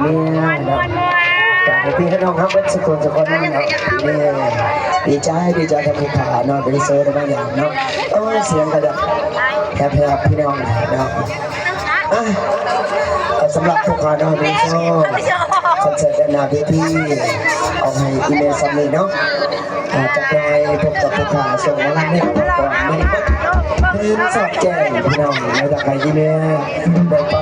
ເນາະ ການໃຫ້ພີ່ໃຫ້ນ້ອງເຮົາເບິດສຸຄົນສຸຄົນເນາະ ດີໃຈ ດີໃຈກັບຜູ້ພາເນາະ ໄດ້ໂຊໄດ້ມາຢາມເນາະ ໂອ້ຍ ສຽງກະດັງແຮບໆ ພີ່ນ້ອງເນາະ ອ່ະ ສຳລັບຜູ້ພາເນາະ ໄດ້ໂຊຄອນເສີດດ້ານໜ້າເວທີ ເອົາໃຫ້ອີ່ແມ່ສ່ຳນີ້ເນາະ ອ່າ ຈັກໜ່ອຍພົບກັບຜູ້ພາ ສົ່ງໝໍລຳໃຫ້ຟັງກ່ອນ ມື້ນີ້ເບິດເພິ່ນສອດແຈ້ງ ພີ່ນ້ອງ ໃນທາງໃຫ້ອີ່ແມ່ໄດ້ປ